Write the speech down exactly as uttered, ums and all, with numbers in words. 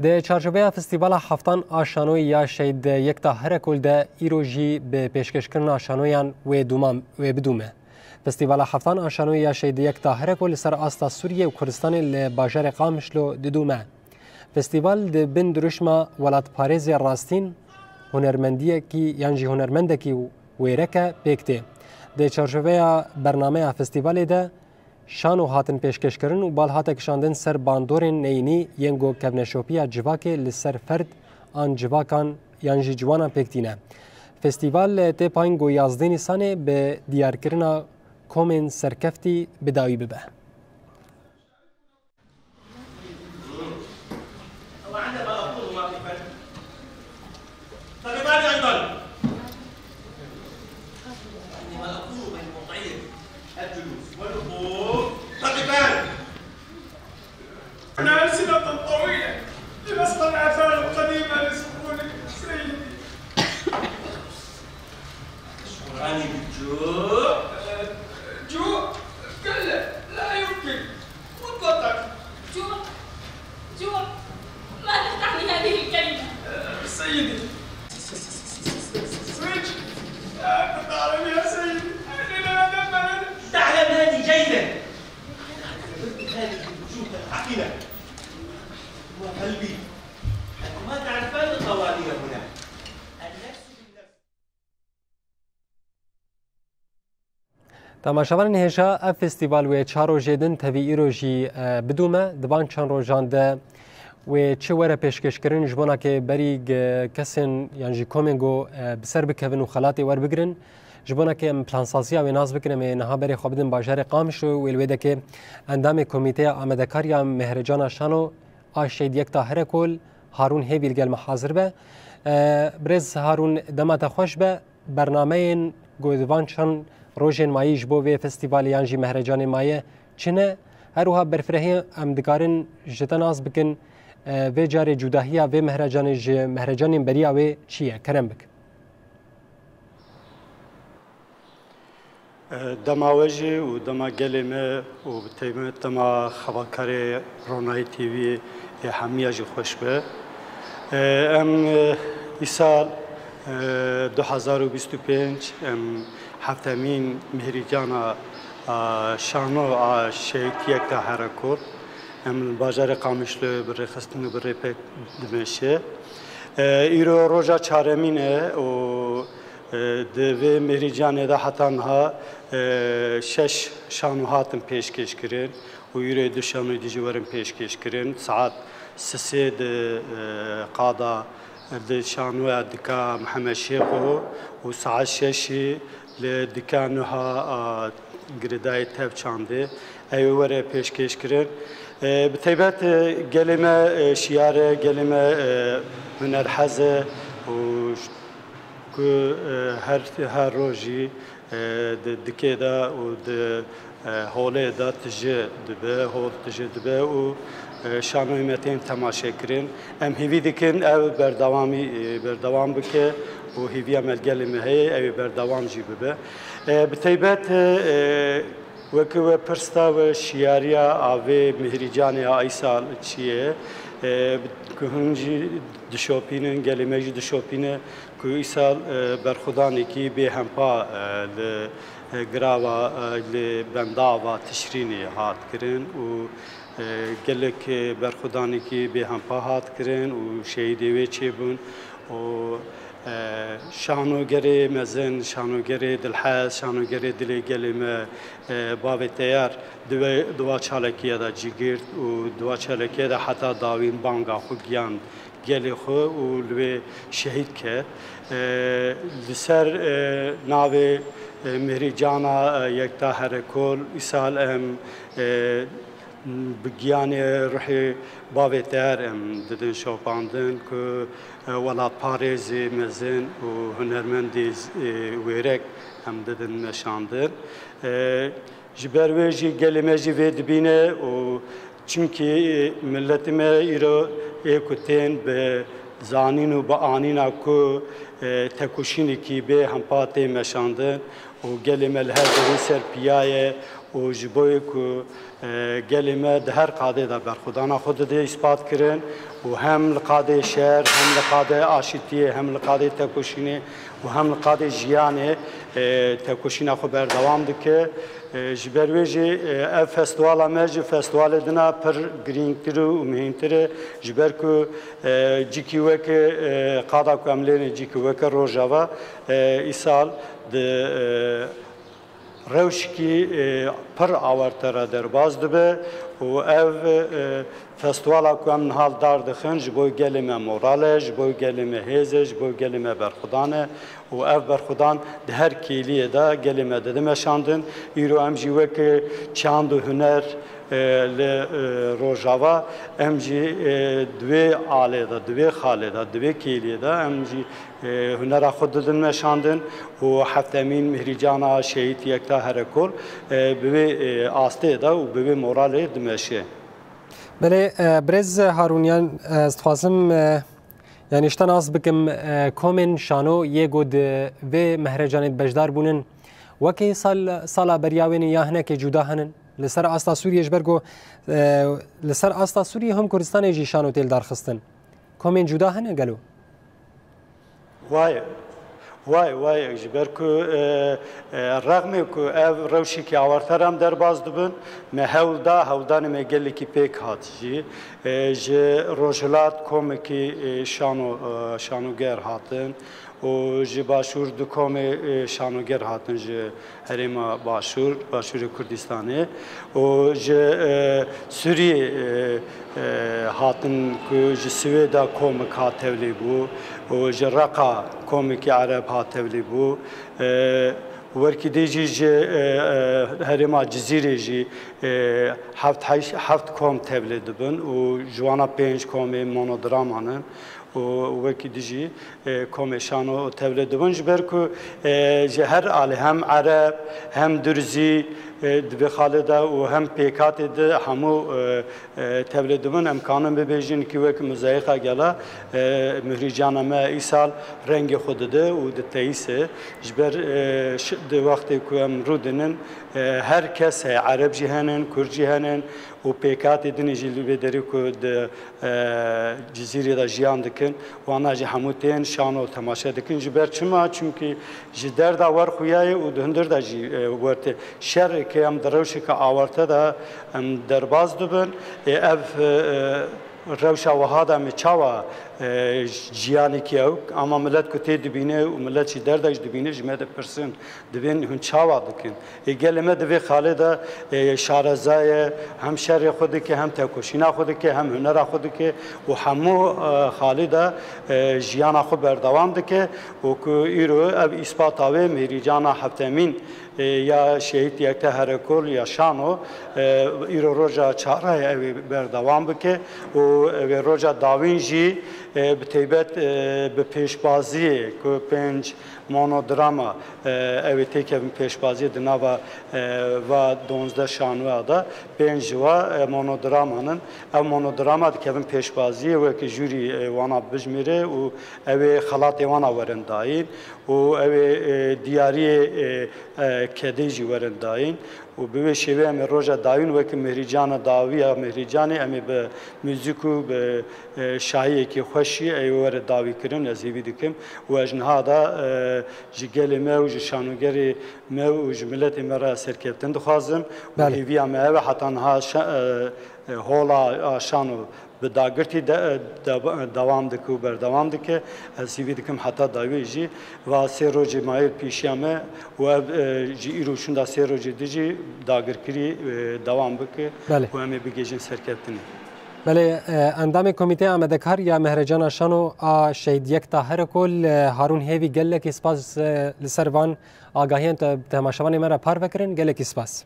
Di çarçoveya Festîvala Heftan a Şanoyê ya Şehîd Yekta Herekol de îro jî bi pêşkêşkirina şanoyan wê dûman wê bidûme. Festîvala Heftan a Şanoyê ya Şehîd Yekta Herekol li ser asta Sûriyê û Kurdistanê li bajarê Qamişlo didûme. Festîval di bin dirûşma welatparêzê rastîn, hunermendiyekî yan jî hunermendekî wêreke pêk tê. Di çarçoveya bernameya festîvalê de şano hatin pêşkêşkirin û bal hate kişandin ser bandorên neyînî yên ku kevneşopiya civakê li ser ferd an civakan yan jî ciwanan pêk tîne. Festîval tê payîn ku yazdeh Nîsanê bi diyarkirina komên serkeftî bi dawî bibe. هو عندما أقول واقفا، فقفاني أيضا. عندما أقول بالمطعيم الجلوس والوقوف، فقفان. أنا ألسنة طويلة لنسخ الآثار القديمة لصقور سيدي. تشعران بالجوع؟ جوع؟ كلا، لا يمكن. مطلقا. جوع؟ جوع؟ ماذا تعني هذه الكلمة؟ سيدي. سويتش. لا، تعلم يا سيدي. تعلم هذه جيدا. أنا اعتبرت هذه الوجوه العاقلة وقلبي. أنتما تعرفان القوانين هنا. النفس بالنفس. Temaşevanên hêja, ev festîval wê çar rojê din tevî îro jî, e, bidûme. Di van çend rojan de wê çi were pêşkêşkirin, ji bona ke berî ge-, kesên yan jî komên ku, e, bi ser bikevin û xelatê werbigirin, ji bona ke em plansaziya wê nas bikin, em ê niha berê xwe bidin bajarê Qamişlo, wê li wê dekê endamê Komîteya Amadekariya Mehrecana Şano a Şehîd Yekta Herekol, Harûn Hêvî li gel me hazir be. E, birêz Harûn, dema te xweş be. Bernameyên ku di van çend rojên mayî ji bo vê festîvalê yan jî mehrecanê maye çi ne? Her wiha berfirehiyê em dikarin ji te nas bikin, e, vê carê cudahiya vê mehrecanê ji mehrecanên beriya wê çi ye? Kerem bik. Dema we jî û dema gelê me û bi taybet dema xebatkarê Ronahî T V yê hemiya jî xweş be. Em îsal du hezar û bîst û pênc em heftemîn mihrîcana şano a Şehîd Yekta Herekol em li bajarê Qamişlo bi rêxistin û bi rê pêk dimeşe. Îro roja çaremîn e û Di vê mêrîcanê de heta niha, e, şeş şano hatin pêşkêşkirin û îro du şanoyê dî jî werin pêşkêşkirin. Saet sisê di, e, qada di şanoya dika Mihemed Şêxo û saet şeşî li dika nuha, a, girêdayê tev çandê ew ê were pêşkêşkirin. E, bi taybet, e, gelê me, e, şiyar e, gelê me, e, hunerhez e û ku, e, her, her rojî, e, di dikê de û di, e, holê de tije dibe, hol tije dibe û, e, şanoyê me tên temaşe kirin. Em hêvî dikin ev berdewamî, e, berdewam bike û hêviya me li gelê me heye, ew ê berdewam jî bibe. E, bi taybet, e, Weke we pirs da we şiyariya a vê mihrîcanê a îsal çi ye? E, ku hûn jî dişopînin, gelê me jî dişopîne ku îsal, e, berxwedanekî bêhempa, e, li, e, girava, e, li bendava Tişrînê hat kirin û, e, gelek, e, berxwedanekî bêhempa hat kirin û şehîdê wê çêbûn û, e, şanogerê mezin, şanogerê dilhez, şanogerê dilê gelê me, e, bavê Teyar di wê, di wa çalakiyê de cî girt û di wa çalakiyê de heta dawîn banga xwe giyand gelê xwe û li wê şehîd ket. E, li ser, e, navê, e, Mihrîcana, e, Yekta Herekol, îsal em, e, bi giyanê ruhê bavê Teyar em didin şopandin ku, e, welatparêzê mezin û hunermendê z-, e, wêrek em didin meşandin. E, Ji ber wê jî gelê me jî vê dibîne û çimkî miletê me îro ê ku tên bi Zanîn û bi anîna ku, e, tekoşînekî bê hempa tê meşandin û gelê me li her derê ser piya ye û ji bo yê ku, e, gelê me di her qadê de berxwedana xwe dide îspat kirin û hem li qadê şer, hem li qadê aşitiyê, hem li qadê tekoşînê û hem li qadê jiyanê, e, tekoşîna xwe berdewam dike. E, ji ber wê jî, e, ev festîvala me ji festîvalê dina pir girîngtir û muhîmtir e, ji ber ku, e, cîkî weke, e, qada ku em lêne cîkî weke Rojava, e, îsal di, e, rewşikî, e, pir awarte re derbas dibe û ev, e, festîvala ku em niha li dar dixin ji bo gelê me moral e, ji bo gelê me hêz e, ji bo gelê me berxwedan e û ev berxwedan di her kêliyê de gelê me dide meşandin. Îro em jî weke çand û huner, e, li, e, Rojava em jî, e, di wê alê de, di wê xalê de, di wê kêliyê de em jî, e, hunera xwe didin meşandin û heftemîn Mihrîcana Şehîd Yekta Herekol, e, bi wê, e, astê de û bi wê moralê dimeşe. Belê, e, birêz Harûniyan, e, ez dixwazim, e, yanî ji te nas bikim, e, komên şano yê ku di vê mehrecanê de beşdar bûnin, wekî sal, sala beriya wê ne ya hinekê cuda henin? Li ser asta Sûriyê ji ber ku, e, li ser asta Sûriyê him Kurdistanê jî şano tê lidarxistin. Komên cuda hene gelo? Waye, waye, waye, ji ber ku, e, e, rexmê ku ev rewşekî awarte re em derbas dibin, me hewl da, hewldanê me gelekî pêk hat jî. E, ji Rojhilat komekî, e, şano, e, şanoger hatin û ji Başûr du komê, e, şanoger hatin ji Herêma Başûr, Başûrê Kurdistanê û ji, e, Sûriyê, e, e, hatin ku ji Swêda komik hat tevlî bû û ji Reqa komikî Ereb hat tevlî bû. E, werkî dî jî ji, e, e, herêma Cizîrê jî, e, heft, heşt, heft kom tevlî dibin û ji wana pênc komê monodraman in. Û wekî dijî, e, komê şano tevlê dibin, ji ber ku, e, ji her alî hem Ereb, hem Durzî, e, di vê xalê de û hem pêkatê de hemû, e, e, tevlê dibin. Em kanin bibêjin ki wek muzayîqa gela, e, Mihrîcana me îsal rengê xwe dide û diteyîse. Ji ber, e, şi-, di wextê ku em rûdinin, e, her kes heye, Ereb jî henin, Kurd jî henin û pêkatê dinê jî li vê derê ku di e, Cizîrê de jiyan dikin, wana jî hemû tên şano temaşe dikin. Ji ber çima? Çimkî ji derda wer xuya ye û di hundir de jî, e, werte şerê ke em di rewşeke awarte de em derbas dibin. E, ev, e, e, rewşa wiha de em ê çawa, e, jiyanekî ew, ama milet ku tê dibîne û milet jî derda jî dibîne, ji me dipirsin. Dibên hûn çawa dikin? Ê gelê me di vê xalê de, ê, şareza ye, hem şerê xwe dike, hem tekoşîna xwe dike, hem hunera xwe dike û hemû, e, xalê de, e, jiyana xwe berdewam dike û ku îro ev îspata wê Mîhrîcana Heftemîn, e, ya Şehîd Yekte Herekol ya Şano, e, îro roja çara ye ew ê berdewam bike û wê roja dawîn jî, e, bi teybet, e, bi pêşbaziyê ku pênc monodrama, e, ew ê têkevin pêşbaziyê di nava, e, va duwazdeh şanoya de, pênc ji wa, e, monodraman in. Ew monodrama dikevin pêşbaziyê, wekî jûrî, e, wana bijmêre û ew ê xelatê wana werin dayîn û ew ê, e, diyariyê, e, e, kedê jî werin dayîn. Û bi wê şêwê em ê roja dawîn wekî Mihrîcana dawî ya Mihrîcanê em ê bi muzîk û bi, e, şahiyekî xweş jî ê were dawî kirin, ez hêvî dikim. Û ez niha da, e, ji gelê me û ji şanogerê me û ji miletê me re serkeftin dixwazim. Û Belê. hêviya me ev e heta niha şa-, e, e, hola a şano bi dagirtî de, de, dewam dike û berdewam dike. Ez hêvî dikim heta dawî jî va sê rojê mayê pêşiya me û ev, e, ji îro şûnda sê rojê di jî dagirkirî, e, dewam bike Belê. û em ê bigihîjin serkeftinê. Belê, e, endamê Komîteya Amadekar ya Mehrecana Şano a Şehîd Yekta Herekol, e, Harûn Hêvî, gelekî spas, e, li ser van agahiyan te temaşevanê me re parve kirin. Gelekî spas.